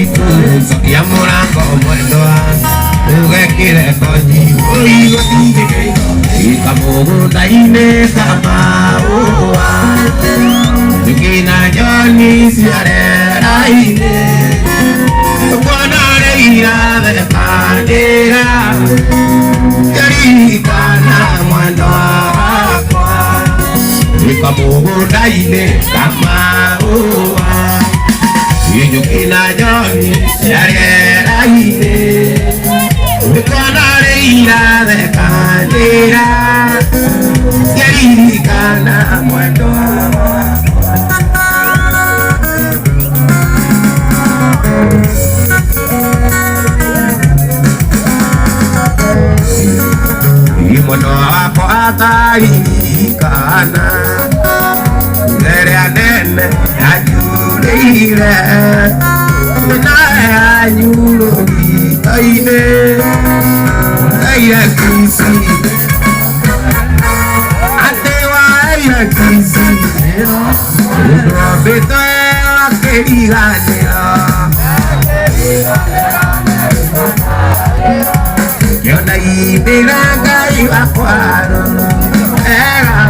Itu cokia mũrango mwendwa ũgekĩre konyi ũigũtingĩ ikamũgũnda-inĩ kamaũa Njũkĩ na njoni ciarera-inĩ Mwana rĩirathekanĩra Ngeririkana mwendwa wakwa Ikamũgũnda-inĩ kamaũa Njũkĩ na njoni ciarera-inĩ Mwana rĩirathekanĩra Ngeririkana mwendwa wakwa. Mwendwa wakwa ataririkana ĩrĩa nene yanyurĩire nawe yanyurũgita-inĩ aire kisi atĩ waire kisi ndwambĩte akĩriganĩra Kĩona imbĩra Ngai wakwa era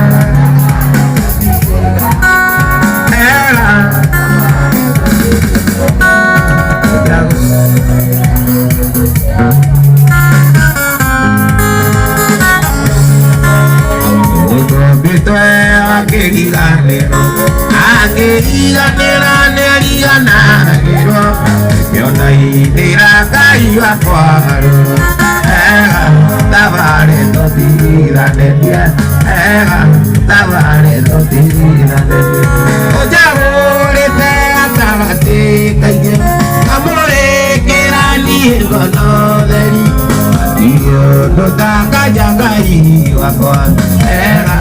era. Ndwambĩte akĩriganĩrwo akĩriganĩra nĩariganagĩrwo kĩona imbĩra Ngai wakwa era thabarĩ tũtiganĩrie era thabarĩ tũtiganĩrie ũnjahũrĩte gatagatĩ kaingĩ kamũrĩkĩra niĩ ngono theri matirĩ ũndũ tanganja Ngai wakwa era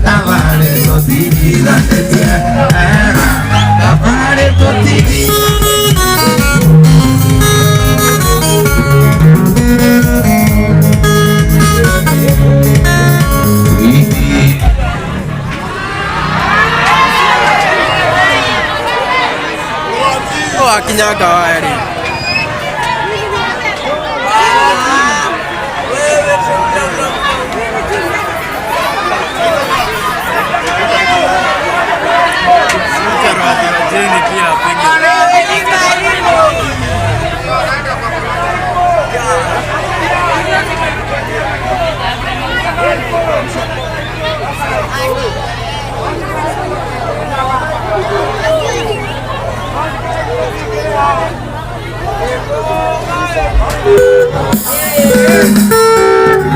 thabarĩ tũtiganĩrie era thabarĩ tũtiganĩrie. Wakinyanga waya rĩ. Jeni pia apige.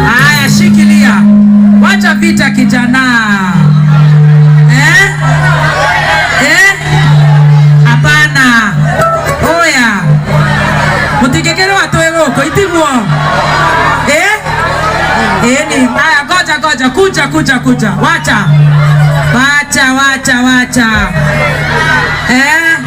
Haya, shikilia, wacha vita kijana. Eh? Eh? Hapana. Oya. Mutingĩkĩrwo twĩ gũkũ itiguo. Eh? Eh ni haya, ngoja ngoja, kuja kuja kuja. Wacha. Wacha wacha wacha. Eh?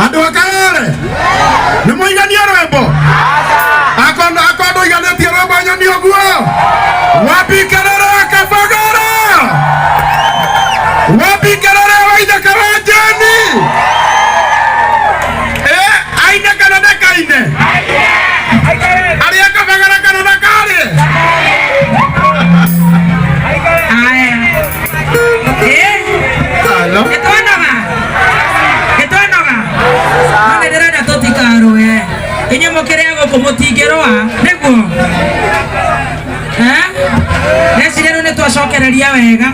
Andå a Karere nä mũiganie rwĩmbo akorwo ndũiganĩtie rwĩmbo nyoni ũguo wapi Kerere Kabagara wapi Kerere waithe Karanjeni aine kana ndakaine arĩa Kabagara kana ndakarĩe. Haya. Eh? Halo. Gĩtwanoga. Gĩtwanoga. No nĩ ndĩrenda tũtikarũe. Inyuĩ mũkĩrĩa gũkũ mũtingĩrũa, nĩguo? Eh? Ndeciria rĩu nĩ twacokereria wega.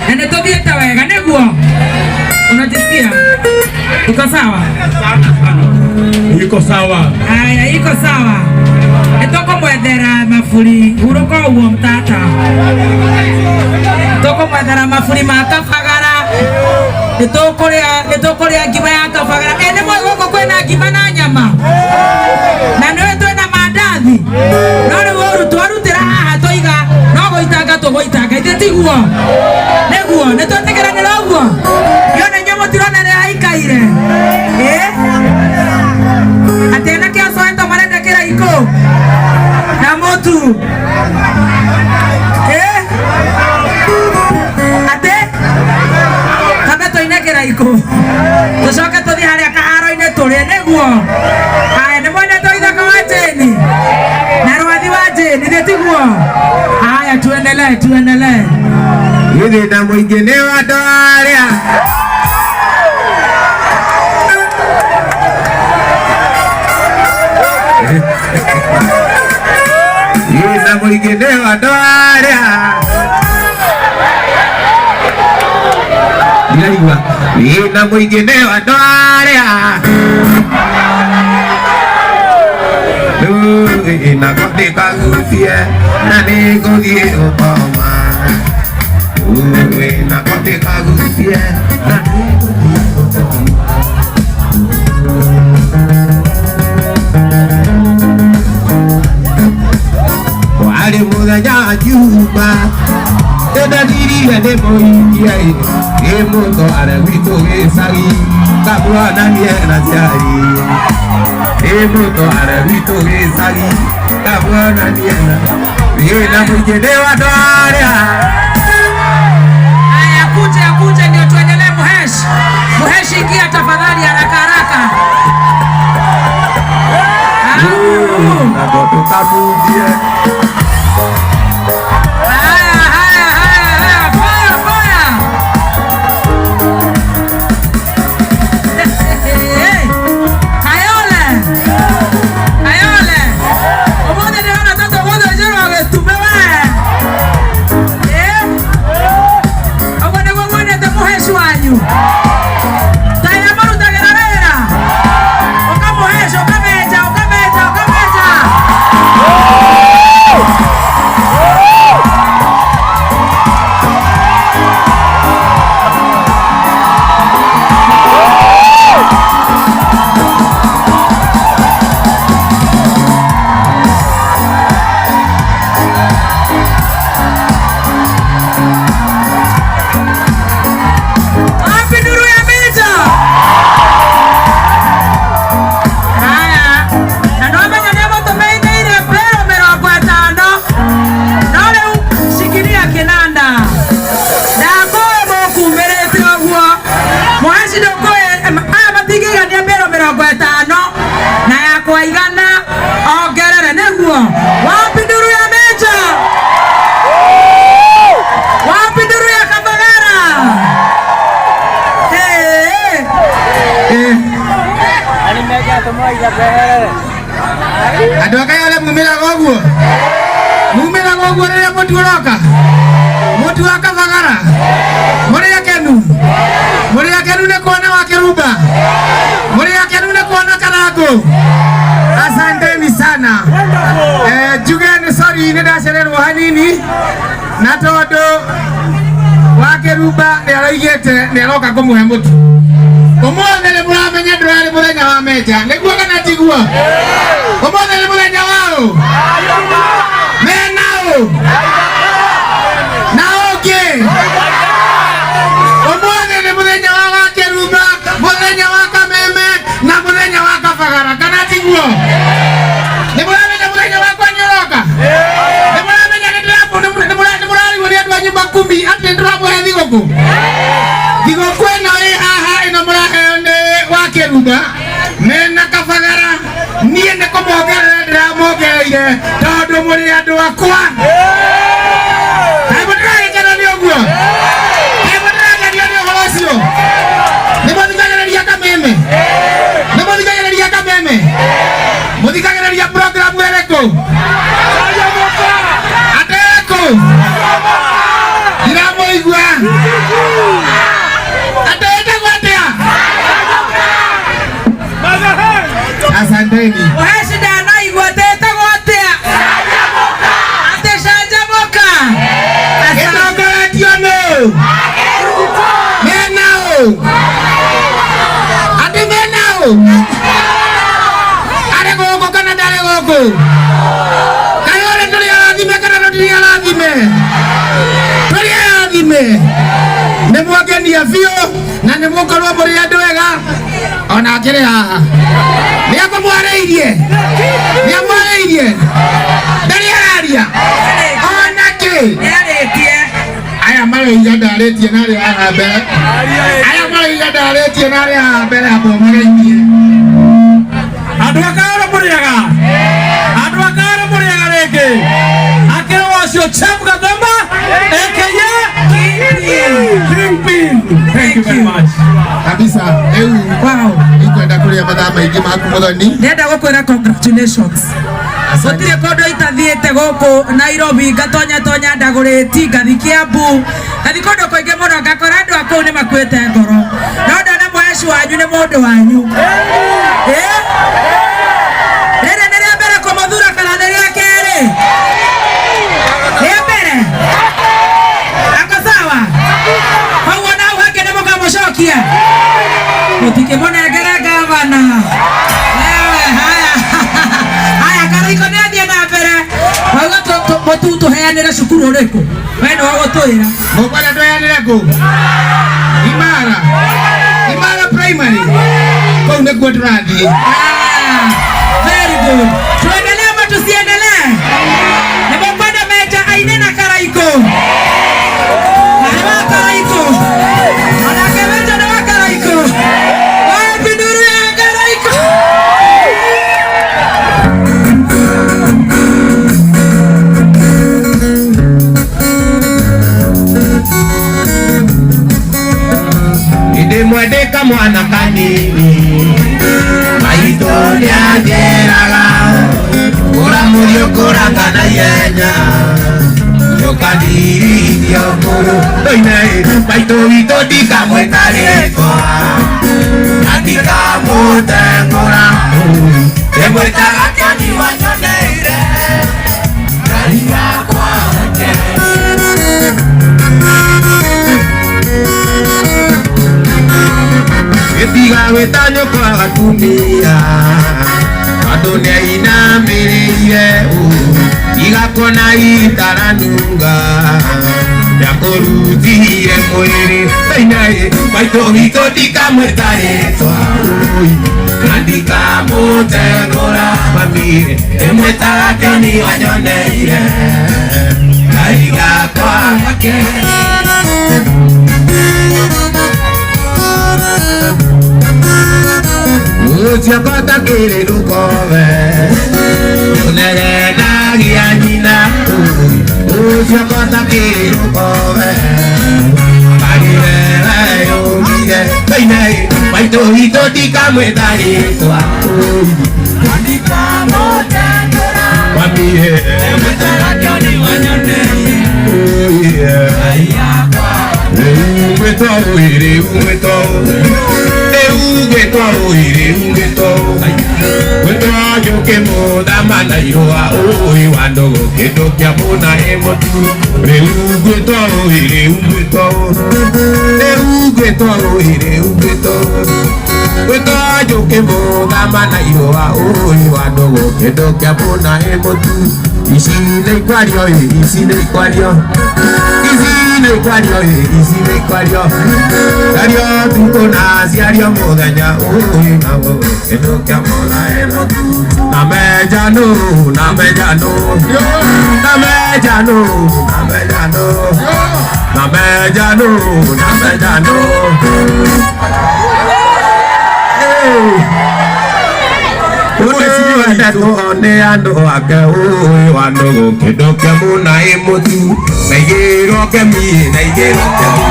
Na nĩ tũthiĩte wega, nĩguo? Unajisikia? Iko sawa? Iko sawa. Haya, iko sawa. Nĩtũkũmwethera maburi, hurũka ũguo mtata. Tũkũmwethera maburi ma Kabagara. Nĩ tũkũrĩa ngima ya Kabagara. Ĩ nĩ mũĩ gũkũ kwĩna ngima na nyama na nĩwe twĩna mandathi, no rĩu ũru twarutĩra haha tũiga no gũitanga tũgũitanga. Ithe tiguo? Nĩguo nĩ twetĩkĩranĩra ũguo. Yone inyuĩ mũtirona rĩa aikaire ĩ atĩ anake a Soweto marenda kĩraikũ na mũtu ĩ atĩ kambe tũine kĩraikũ tũcoke tũthiĩ harĩa kaharo-inĩ tũrĩe. Nĩguo haya nĩ mwendete ithaka wa Jane na rwathi wa Jane, nĩ tiguo? Haya, tuendelee, tuendelee. Githĩ mũingĩ nĩ wa andũ arĩa Githĩ mũingĩ nĩ wa andũ arĩa ndiraigua. Githĩ mũingĩ nĩ wa andũ arĩa rĩu nako ndĩkagucie na nĩngũthiĩ gũkoma. Uwe nako ndĩkagucie na nĩngũthiĩ gũkoma. Warĩ mũthenya wa Juma, nĩndathirire nĩ mũhikia ĩ mũtware gwitũ gĩcagi kamuonanie na ciari, ĩ mũtware gwitũ gĩcagi kamuonanie na ĩ na mũingĩ nĩ wa andũ arĩa. Haya, akuje, akuje ndio tuendelee. Muhesh, Muhesh, ingia tafadhali, haraka haraka. Au. Nako tũkamunjie. Haya, haya, haya, haya, fire, fire. Kayole, Kayole. Ũmũthĩ ndĩrona ta tũgũthĩnjĩrwo gĩtumbĩ we. Eh? Ũguo nĩguo mwendete mũheci wanyu? Ta ĩrĩa mũrutagĩra wĩra. Ũkamũheci, ũkamenja, ũkamenja, ũkamenja. Wapi nduru ya mita? Haya, na no menya nĩ mũtũmĩire mbero 50, no rĩu shikilia kĩnanda. Ndakũĩ mũkumĩrĩte ũguo mũheci ndũkũĩ aya matingĩigania mbero 50 na yakwa 100 ongerere. Nĩguo, wapi nduru ya mita? Wapi nduru ya Kabagara? Hey, hey. Andũ a Kayole mumĩraga ũguo, mumĩraga ũguo rĩrĩa mũtu ũroka, mũtu wa Kabagara. Mũrĩ akenu? Mũrĩ akenu nĩ kuona wa Kĩrumba? Mũrĩ akenu nĩ kuona Karangũ? Asanteni sana. Njuge nĩ sorry nĩ ndacererwo hanini na tondũ wa Kĩrumba nĩ aroigĩte nĩ aroka kũmũhe mũtu ũmũthĩ. Nĩ mũramenya ndũrarĩ mũthenya wa menja, nĩguo kana tiguo? Ũmũthĩ nĩ mũthenya waũ menaũ na ũngĩ. Ũmũthĩ nĩ mũthenya wa Wakĩrumba, mũthenya wa Kameme na mũthenya wa Kabagara, kana tiguo? Nĩ mũramenya mũthenya wakwa nĩ ũroka? Nĩ mũramenya nĩ mũrarigwo nĩ andũ a nyumba kumi atĩ ndĩramũhe thigũkũ? Thigũkũ ĩno ĩ haha ĩno mũraheo nĩ Wakĩrumba mena Kabagara. Niĩ nĩ kũmongerera ndĩramongereire tondũ mũrĩ andũ akwa. Kaĩ mũtiragĩkena nĩ ũguo? Kaĩ mũtirakenio nĩ ũhoro ũcio? Nĩ mũthikagĩrĩria Kameme? Nĩ mũthikagĩrĩria Kameme? Mũthikagĩrĩria program ĩrĩkũ? Atĩ ĩrĩkũ? Ndiramũigua. Atĩ ĩtagwo atĩa? Asanteni. Mũheci ndanaigua atĩ ĩtagwo atĩa? Atĩ canjamũka. Ĩtongoretio nũ? Menaũ? ũ? Atĩ mena ũ? Arĩ gũkũ kana ndarĩ gũkũ? Kaĩ ũrĩ tũrĩ arathime kana tũtirĩ arathime? Tũrĩ arathime. Nĩ mwangenia biũ na nĩ mũkorwo mũrĩ andũ ega ona akĩrĩ haha. Nĩ akũmwarĩirie? Nĩ amwarĩirie? Ndarĩ araria? Ona kĩ? Nĩarĩtie. Aya maroiga ndarĩtie na arĩa haha mbere. Aya maroiga ndarĩtie na arĩa haha mbere amba ũmageithie. Andũ a Kaoro mũrĩaga, andũ a Kaoro mũrĩaga rĩngĩ. Akĩrĩ wacio Chef Gathema aka Kingpin. Thank you very much. Kabisa rĩu Wow. ikwenda kũrĩa mathaa maingĩ maku mũthoni. Ndĩrenda gũkwĩra congratulations. Gũtirĩ kũndũ itathiĩte gũkũ Nairobi, ngatonya tonya Ndagũrĩti, ngathi Kiambu, ngathi kũndũ kũingĩ mũno, ngakora andũ a kũu nĩ makuĩte ngoro, no ndona mwecu wanyu nĩ mũndũ wanyu. Eh? Rĩrĩ nĩ rĩa mbere kũmũthura kana nĩ rĩa kerĩ? Rĩa mbere. Ako sawa? Koguo na hau hangĩ nĩ mũkamũcokia? Mũtikĩmũnengere gavana. Wewe, haya. Haya, Karaiko nĩ athiĩ na mbere. Wauga mũtu tũheanĩre cukuru ũrĩkũ? We nĩwe ũgũtwĩra. Mũkwenda tweanĩre kũ? Imara. Imara Primary. Kũu nĩkuo tũrathiĩ. Ah, very good. Tuendelee ama tusiendelee? Nĩ mũkwenda Meja aine na Karaiko? Nĩ wa Karaiko. Onake Meja nĩ wa Karaiko. Wapi nduru ya Karaiko? Ndĩ mwendeka mwana kanini maitũ nĩanjĩraga kũra mũriũ kũranga na ihenya ũkandirithio kũrũ ndoine maitũ witũ ndikamwĩta rĩtwa na ndikamũtengũra ndĩmwĩtaga kĩoni wanyoneire ngari yakwa gĩtiga gwĩta nyũkwa gatumia tondũ nĩainamĩrĩire igakuona itaranunga nĩakũrutire mwĩrĩ ndainaĩ maitũ witũ ndikamwĩta rĩtwa na ndikamũtengũra mami ndĩmwĩtaga kĩoni wanyoneire ngai gakwa gake. Uciakota kĩrĩ rũkobe ũnegenagia nyina uciakota kĩrĩ rũkobe karĩrewe yũmire ndaine maitũ witũ ndikamwĩta rĩtwa mami ngwĩtwo ũĩrĩ ngwĩtwo rĩu ngwĩtwo ũĩrĩ ngwĩtwo ngwĩtwo njũkĩ mũthama na irũa ũĩ wa ndũgũ kĩndũ kĩa mũna ĩ mũtu rĩu ngwĩtwo ũĩ rĩu ngwĩtwo rĩu ngwĩtwo ũĩ rĩu ngwĩtwo ngwĩtwo njũkĩ mũthama na irũa ũĩ wa ndũgũ kĩndũ kĩa mũna ĩ mũtu ici nĩ ikwario ici nĩ ikwario ici nĩ ikwario ici nĩ ikwario ciario tukũ na ciario mũthenya ũĩ na kĩndũ kĩa mũna ĩ mũtu na menjano na menjano na menjano na menjano na menjano na menjano. Wendetwo nĩ andũ ake ũĩ wa ndũgũ kĩndũ kĩa mũna ĩ mũtu na igĩrwo kemi na igĩrwo kemi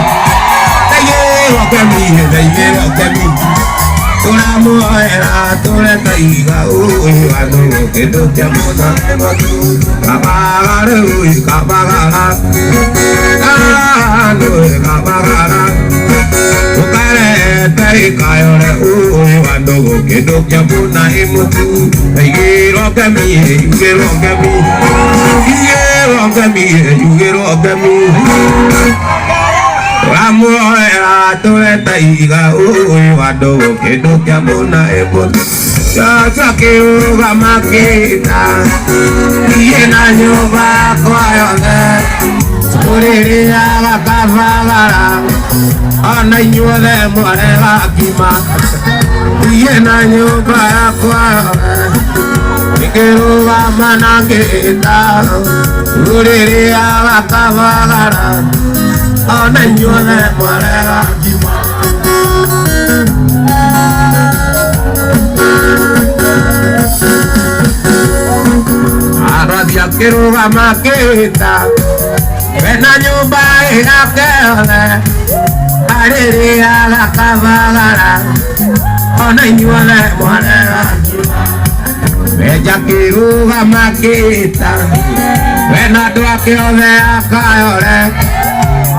na igĩrwo kemi na igĩrwo kemi tũramuoera tũretaiga ũĩ wa ndũgũ kĩndũ kĩa mũna ĩ mũtu kabagara rĩu kabagara nũĩ kabagara ũkarete ikayore ũĩ wa ndũgũ kĩndũ kĩa mũna ĩ mũtu na igĩrwo kemi igĩrwo kemi igĩrwo kemi igĩrwo kemi tũramuoera Atũre ta iga ũĩ wa ndũgũ kĩndũ kĩa mũna ĩmũtĩ Joshua akĩrũgama akĩĩta niĩ na nyũmba yakwa yothe tũrĩrĩaga kabagara ona inyuothe mwarega ngima niĩ na nyũmba yakwa yothe ngĩrũgama na ngĩĩta tũrĩrĩaga kabagara ona inyuothe mwarega ngima. Arathiĩ akĩrũgama akĩĩta wena nyũmba yake yothe arĩrĩaga kabagara ona inyuothe mwarega ngima. Wenja akĩrũgama akĩĩta wena andũ ake othe akayore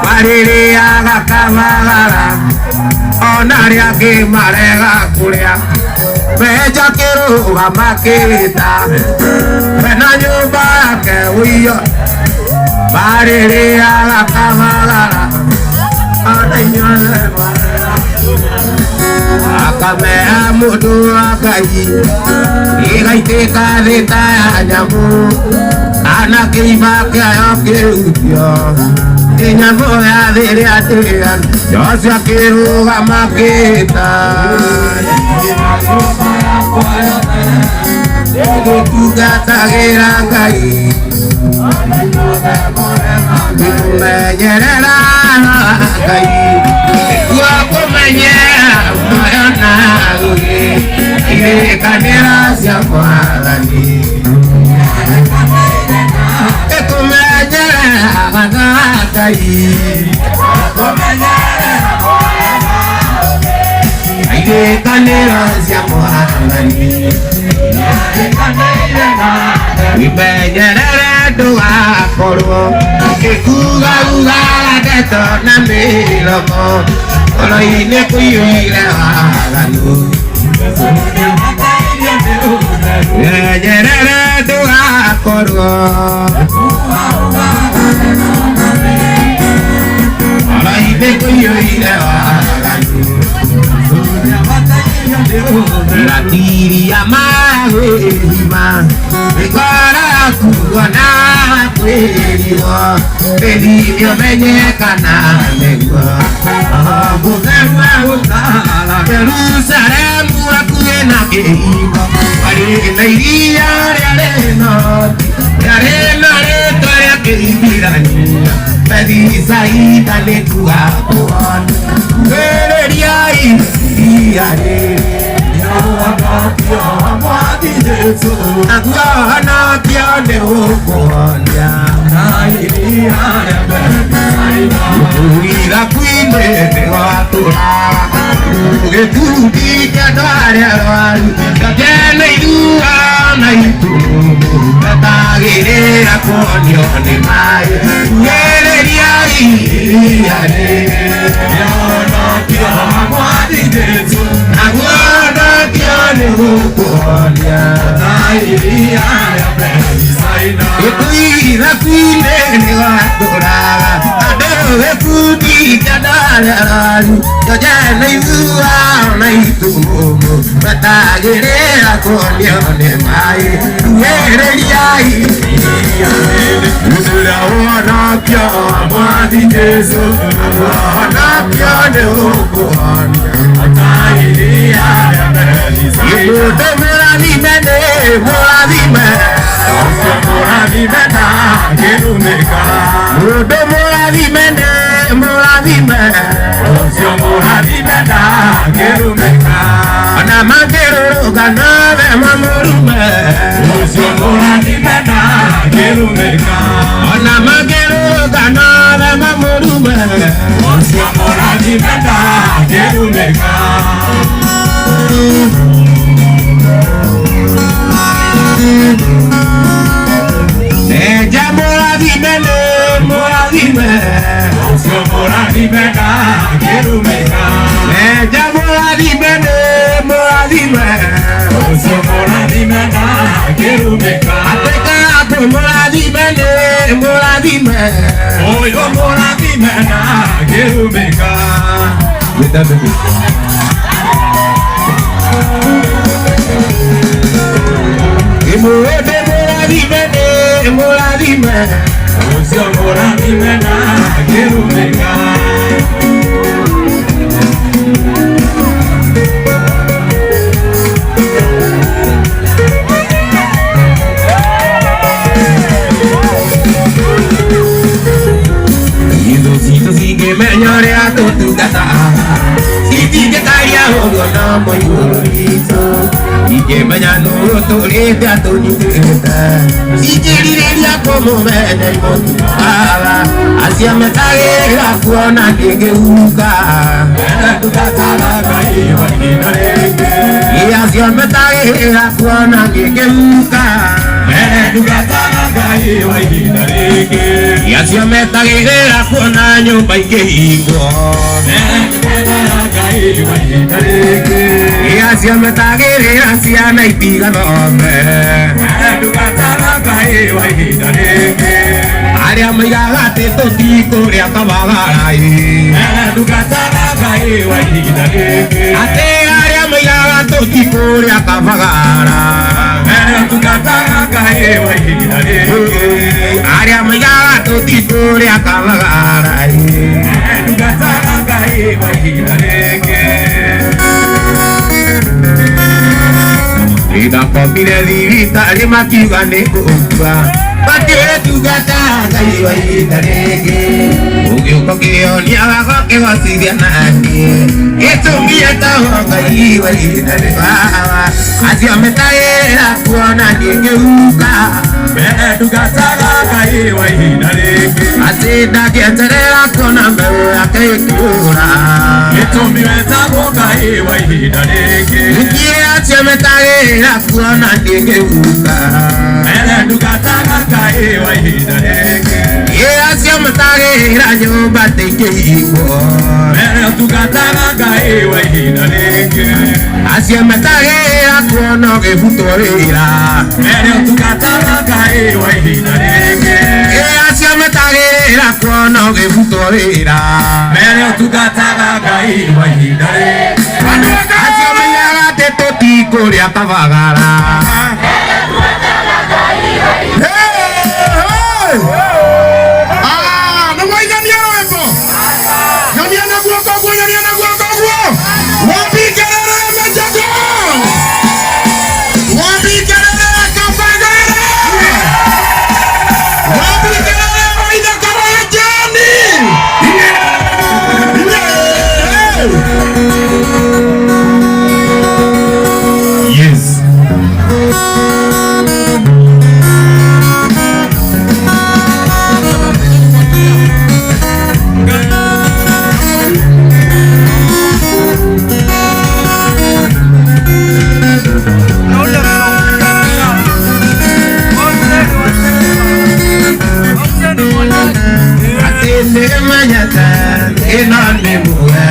marĩrĩaga kabagara ona arĩa angĩ marega kũrĩa. Wenja akĩrũgama akĩĩta wena nyũmba yake ũiyo marĩrĩaga kabagara ona inyuothe mwarega. Akamera mũndũ wa Ngai ĩgaitĩka thĩ ta ya nyamũ kana kĩimba kĩayo kĩrutio nĩ nyamũ ya thĩ ĩrĩa ndĩani. Joshua akĩrũgama akĩĩta gũtungatagĩra Ngai kũmenyerera Ngai nĩguo kũmenyerera muoyo na ũũgĩ irĩkanĩro cia Mwathani ĩkũmenyerera watho wa Ngai irĩkanĩro cia Mwathani imenyerere ndũgakorwo ũkĩkugagugaga ndeto na mĩromo ngoro-inĩ kũiyũire waganu. Menyerere ndũgakorwo ngoro-inĩ kũiyũire waganu. Ratiri ya mahima ĩkorakuo na kwĩrirwo ĩthime ũmenye kana nĩguo mũtheru agũtara Jerusalemu hakuhĩ na kĩhingo marĩ na iria rĩarĩ noti rĩarĩ na rĩtwa rĩa Kĩhibirania Bethisaida nĩkuga kũhona kuhĩrĩriai iria rĩrĩ naguo nĩ ũkũhonia iraku-inĩ nĩwatũraga gĩkundi kĩa andũ arĩa arwaru kĩene ithua na itumumu metagĩrĩra kuonio nĩ maĩ kuhĩrĩriai iria rĩrĩ naguo nĩ ũkũhonia iraku-inĩ nĩwatũraga andũ gĩkundi kĩa andũ arĩa arwaru kĩene ithua na itumumu metagĩrĩra kuonio nĩ maĩ kuhĩrĩriai ũhonokio wa Mwathi Jesũ ũhonokio nĩ ũkũhonia mũndũ mũrathime nĩ mũrathime mũndũ mũrathime nĩ mũrathime ona mangĩrũrũngana othe mamũrume ona mangĩrũrũngana othe mamũrume. Eja mũrathime nĩ mũrathime Eja mũrathime nĩ mũrathime Atĩka andũ mũrathime nĩ mũrathime. Ũyũ mũrathime na ngĩrumĩka. Ĩmũndĩ mũrathime nĩ mũrathime. Ũcio mũrathime na ngĩrumĩka. Ithu citũ cingĩmenya ũrĩa tũtungataga, citingĩkaria ũguo na mũigũrũ witũ. Ingĩmenya nũ tũrĩte atũnyitĩte, cingĩrirĩria kũmũmenya imũtungataga. Acio metagĩrĩra kuona ndĩngĩhuka. Ndungataga Ngai wa ihinda rĩngĩ. Acio metagĩrĩra kuona ngĩngĩhuka. Ndungataga Ngai wa ihinda rĩngĩ. Acio metagĩrĩra kuona nyũmba ikĩhingwo. Ndungataga Ngai wa ihinda rĩngĩ. Acio metagĩrĩra ciana itigathome. Ndungataga Ngai wa ihinda rĩngĩ. Arĩa moigaga atĩ tũtikũrĩa kabagara ĩ. Ndungataga Ngai wa ihinda rĩngĩ. Atĩ arĩa moigaga tũtikũrĩa kabagara. Ndungataga Ngai wa ihinda rĩngĩ. Arĩa moigaga tũtikũrĩa kabagara ĩ. Ndungataga Ngai wa ihinda rĩngĩ. Ndakomire thibitarĩ makiuga nĩ ngũkua. Makĩtungata Ngai wa ihinda rĩngĩ. Ũgĩũka ũkĩonia wagokĩgocithia naniĩ. Gĩtũmi etagwo Ngai wa ihinda rĩngĩ. Acio metagĩrĩra kuona niĩ ngĩhuka. Ndungataga Ngai wa ihinda rĩngĩ. Atĩ ndangĩeterera kuona mbeũ yake ĩkĩũra. Gĩtũmi wetagwo Ngai wa ihinda rĩngĩ. Ningĩ acio metagĩrĩra kuona niĩ ngĩhuka. Ndungataga Ngai wa ihinda rĩngĩ. Acio metagĩrĩra nyũmba ĩkĩhingwo. Ndungataga Ngai wa ihinda rĩngĩ. Acio metagĩrĩra kuona ũgĩbutwo wĩra. Ndungataga Ngai wa ihinda rĩngĩ. Acio metagĩrĩra kuona ũgĩbutwo wĩra. Ndungataga Ngai wa ihinda rĩngĩ. Acio moigaga atĩ tũtikũrĩa kabagara. Nĩ mwaigania rwĩmbo. Nyonia na guoko guo, nyonia na guoko guo. Wapi kelele Mejago? Wapi kelele Kabagara? Wapi kelele Maitha Karajani? Yeah. Yes. Atĩ nĩmenyete ĩno nĩ muwe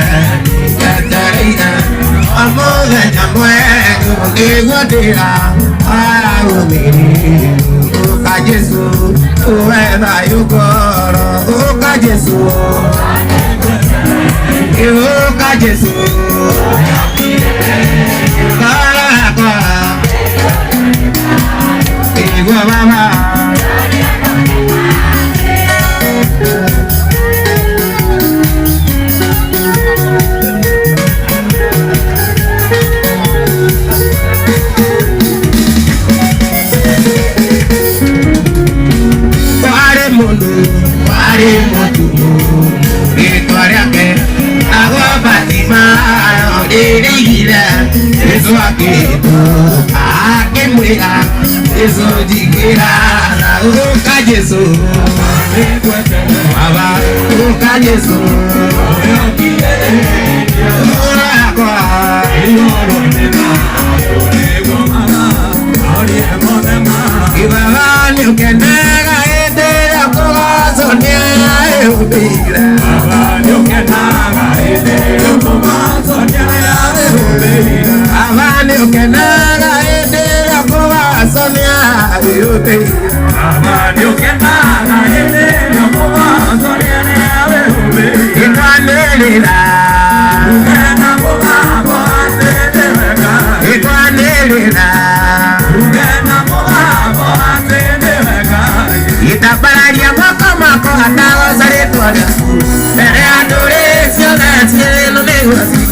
njetereire o mũthenya mwega nĩguo ndĩra araumĩrire. Ũka Jesũ ũwe thayũ ngoro, ũka Jesũ, ũka Jesũ ngoro yakwa ĩguo Baba. Kwarĩ mũndũ warĩ mũtumumu rĩtwa rĩake agwo Bartimayo rĩrĩigire Jesũ akĩhĩtũka akĩmwĩra Jesũ njiguĩra tha. Ũka Jesũ Baba, ũka Jesũ ngoro yakwa. Baba nĩũkenaga hĩndĩ ĩrĩa kũgocwo nĩehumbĩire. Baba nĩũkenaga hĩndĩ ĩrĩa kũgocwo nĩehumbĩire. Baba nĩũkenaga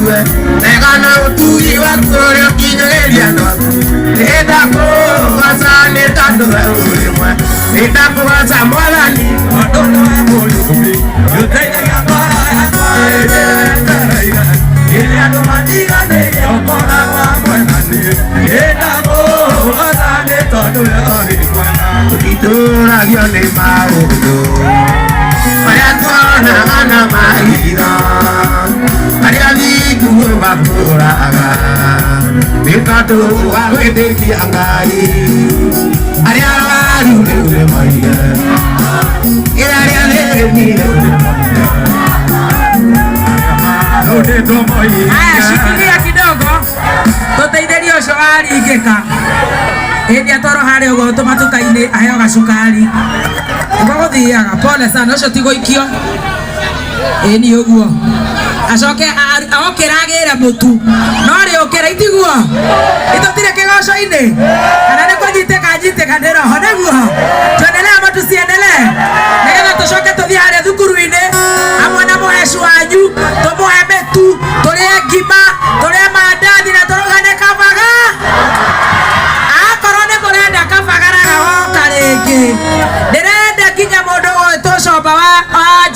njigue wega na ũtugi waku ũrĩa ũkinyagĩria andũ aku. Nĩndakũgoca nĩ tondũ we ũrĩ mwega, nĩndakũgoca Mwathani tondũ nĩwe Mũrũmi. Nĩũteithagia ngoro yakwa ĩrĩa ĩtereire, ĩrĩa andũ matiganĩirie ũkoragwo hamwe na niĩ. Nĩndakũgoca nĩ tondũ we ũrĩ mwega. Tũtitũragio nĩ maũndũ marĩa tuonaga na maitho, marĩa thingu makũraga nĩ tondũ wa gwĩtĩkia Ngai. Arĩa arwaru rĩu nĩmoige, ĩra arĩa athĩni rĩu nĩmoige. Haya, shikilia kidogo tũteithĩrie ũcio waringĩka. Ĩndĩ atwarwo harĩa ũguo tũmatuka-inĩ aheo gacukari. Nĩguo gũthiaga. Pole sana, ũcio ti gũikio. Ĩni ũguo. Acoke okĩra agĩre mũtu. No rĩũkĩra itiguo. Itũtirĩ kĩgoco-inĩ. Kana nĩ kũnyitĩka nyitĩka nĩ roho nĩguo. Tuendelee ama tusiendelee? Nĩgetha tũcoke tũthiĩ harĩa thukuru-inĩ hamwe na mũhecu wanyu, tũmũhe mĩtu, tũrĩe ngima, tũrĩe mandathi na tũrugane kabaga. Akorwo nĩ mũrenda kabagara gagoka rĩngĩ. Ndĩrenda nginya mũndũ ũgwĩtwo Comba wa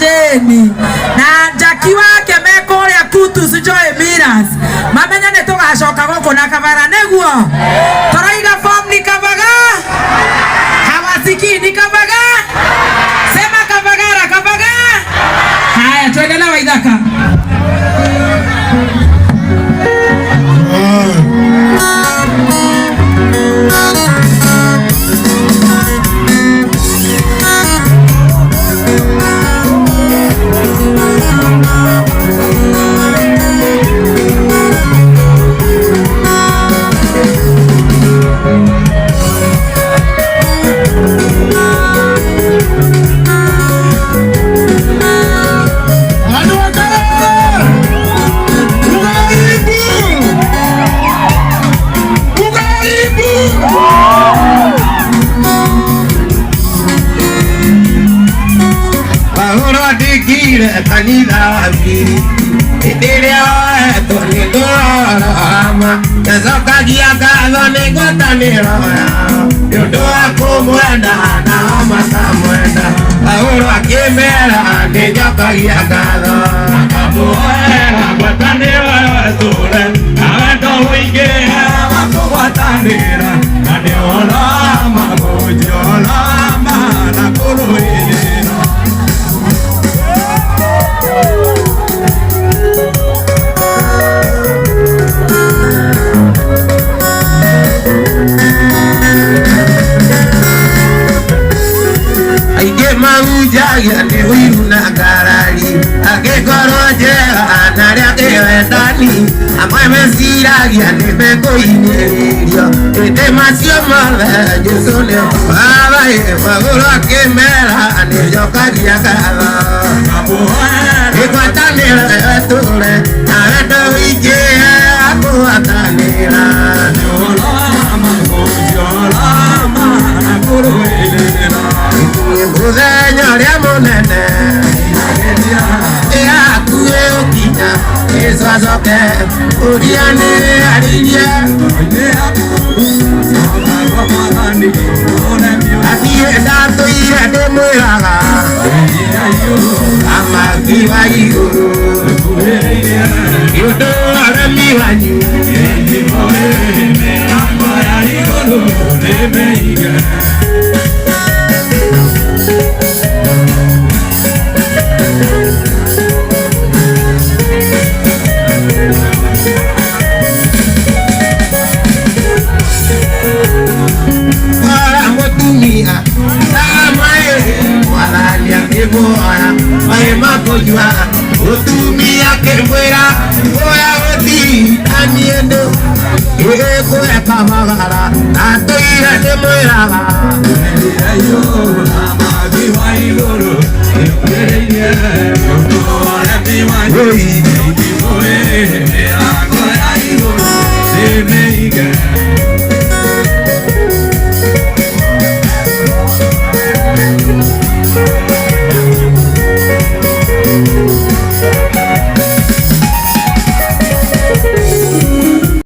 Jane na Jackie wake me kũrĩa Kutus Joy Millers mamenye nĩ tũgacoka gũkũ na kabara nĩguo. Tũraiga form ni kabaga, hawasikii ni kabaga, sema kabagara kabaga. Haya, tuendelee Waithaka. Andũ a Kaĩrĩ! Ugaibu! Ugaibu! Paulo andĩkire kanitha wa Filipi hĩndĩ ĩrĩa oetwo nĩ ndũrorama, ndacokagia ngatho nĩ ngwatanĩro yao nĩ ũndũ wa kũmwenda nao makamwenda. Paulo akĩmera nĩ njokagia ngatho. Akamũhoera ngwatanĩro ĩtũũre na wendo ũingĩhe wa kũgwatanĩra, na nĩ ũhoro wa ma kũhunjia ũhoro wa ma na kũrũĩrĩra. Aingĩ mahunjagia nĩ ũiru na ngarari, angĩkorwo njega na arĩa angĩ wendani, amwe meciragia nĩ mekũhinyĩrĩrio, ĩndĩ macio mothe Jesũ nĩ Baba Paulo akĩmera nĩ njokagia ngatho. Ngwatanĩro ĩtũũre na wendo ũingĩhe wa kũgwatanĩra. Mũthenya ũrĩa mũnene ĩhakuhĩ gũkinya, Jesũ acoke ũrĩa nĩarĩirie. Athiĩ ndatũire ndĩmwĩraga amaki wa igũrũ nĩ ũndũ wa ũremi wanyu. Ora mũtumia ndamaĩ Mwathani akĩmuoya maĩ ma kũnyua, mũtumia akĩmwĩra oya gũthitanie ndũ ĩgũe kabagara ndatũire ndĩmwĩraga. Oi.